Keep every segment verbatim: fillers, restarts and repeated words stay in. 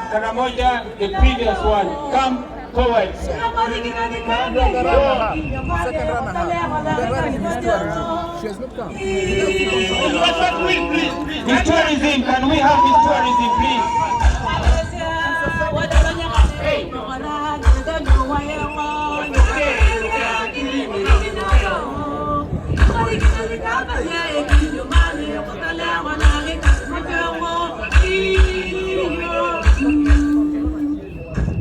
Karamoja, the previous one, come forward. Second runner, huh? But where is Miss Tourism? She has not come. Miss Tourism, can we have Miss Tourism, please?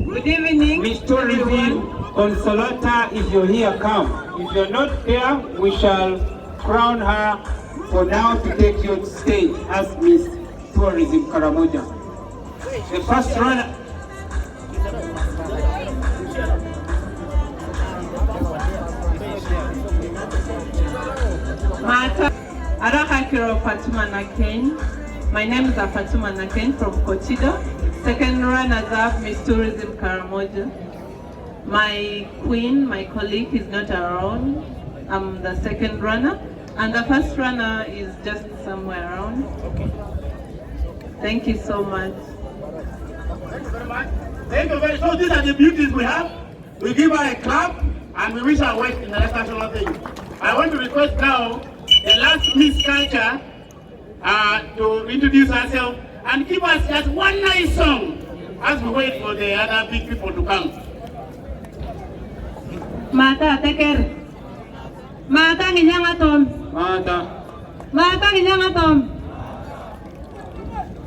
Good evening. Miss Tourism, Consolata, if you're here, come. If you're not there, we shall crown her. For now, to take your stage as Miss Tourism Karamoja. The first runner. Maata, ara akiro Fatuma Nakeny. My name is Fatuma Nakeny from Kotido. Second runners up, Miss Tourism Karamoja. My queen, my colleague is not around. I'm the second runner, and the first runner is just somewhere around. Thank you so much. Thank you very much. Thank you very much. So these are the beauties we have. We give her a clap and we wish her well in the next national thing. I want to request now the last Miss Culture uh, to introduce herself and give us just one nice song as we wait for the other big people to come. Maata Teker. Maata Nginyanga Tom. Maata. Maata Nginyanga Tom.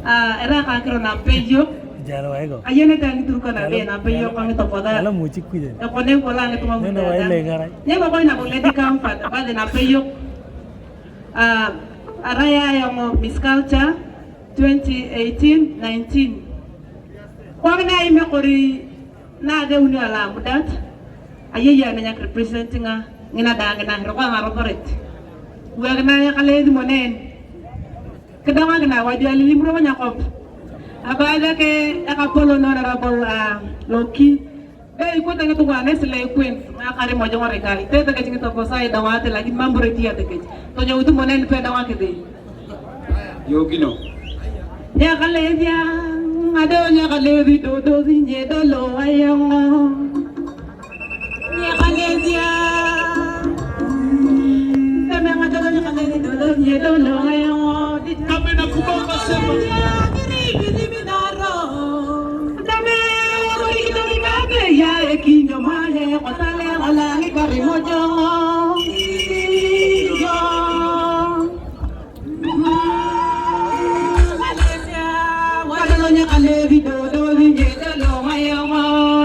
Ah, era ka kiro na peyo. Jalo ayo. Ayene tangi turko na be na peyo kwangi topoda. Ala muchi kuye. Ekone kola ngi tuma muda. Nenda waile gara. Nyeba ko ina ko ngedi kampa, bade na peyo. Ah, araya yamo Miss Culture twenty eighteen nineteen. Kwa ngina ime kori na de uni ala mudat. Aye ya na nyak representing a ngina da ngina rokwa nga roporet. Wa ngina ya kale di monen. Kedanga ngina wa dia lili muro nyakop. Abada ke akapolo no honorable, ah, Loki. Be ikuta ngitu kwa next sequence. Nga kare mojo ngore kali. Tete ke chingi topo sai da wate lagi mambure tia teke. Tojo utu monen pe da wakede. Yogino. Nyakalevya, ado nyakalevi dodo zinye dolo ayongo. Nyakalevya. Sema nga dolo nyakalevi dodo zinye dolo ayongo. Kamena kubonga sema. Kiri kiri minaro. Dame, kuri kito ni kabe ya, ekinyo male, kotale, wala, ni kari mojo. Yo. Wadolo nyakalevi dodo, vinye dolo, mayo,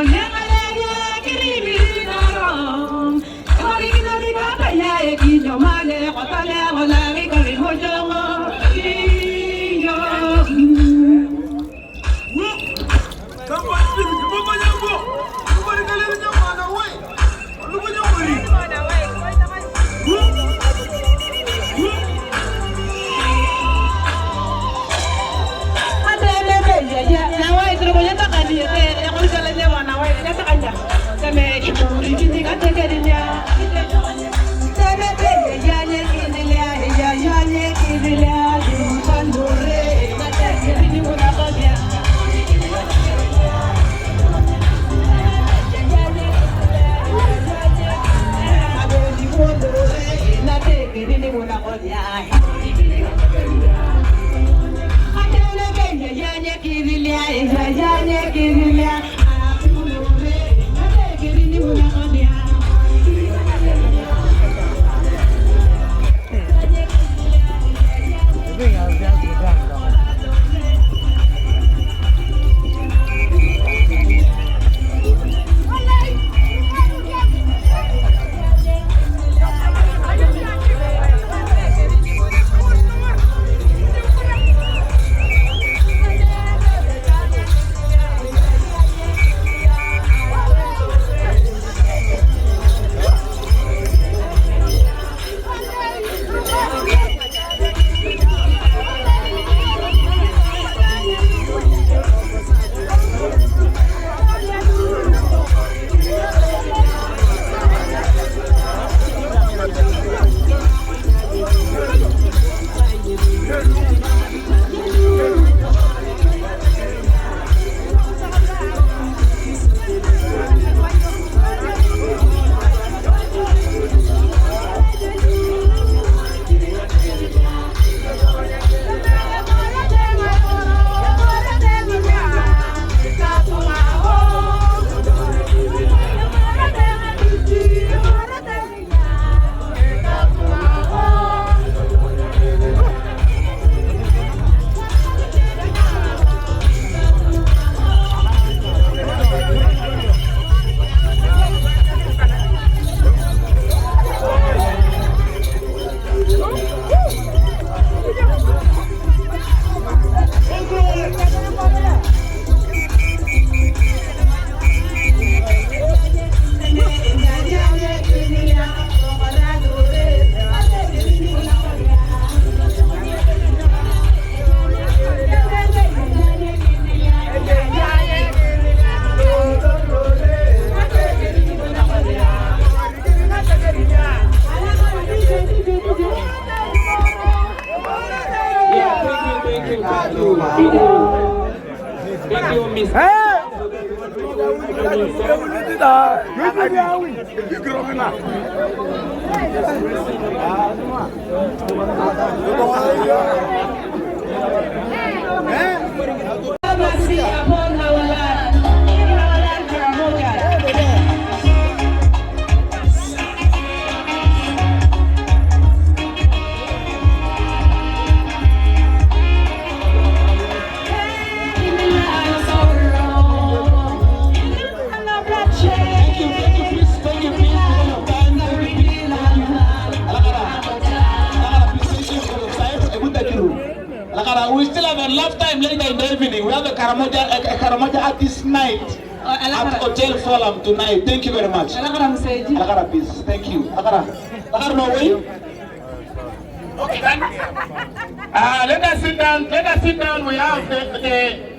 nyakalevi, kiri, miri, dolo. Kuri kito ni kabe ya, ekinyo male, kotale, wala, ni kari mojo. Yo. Mercy upon our land, in our land, Karamoja. Thank you, thank you, please, thank you, please, because of time, thank you, please, thank you. Alakara, alakara, please, thank you because of time. Alakara, we still have enough time later in the evening. We have a Karamoja, a, a Karamoja artist night at Hotel Forum tonight. Thank you very much. Alakara, please. Thank you. Alakara. Alakara, no way. Okay, thank you. Uh, let us sit down. Let us sit down. We have the, the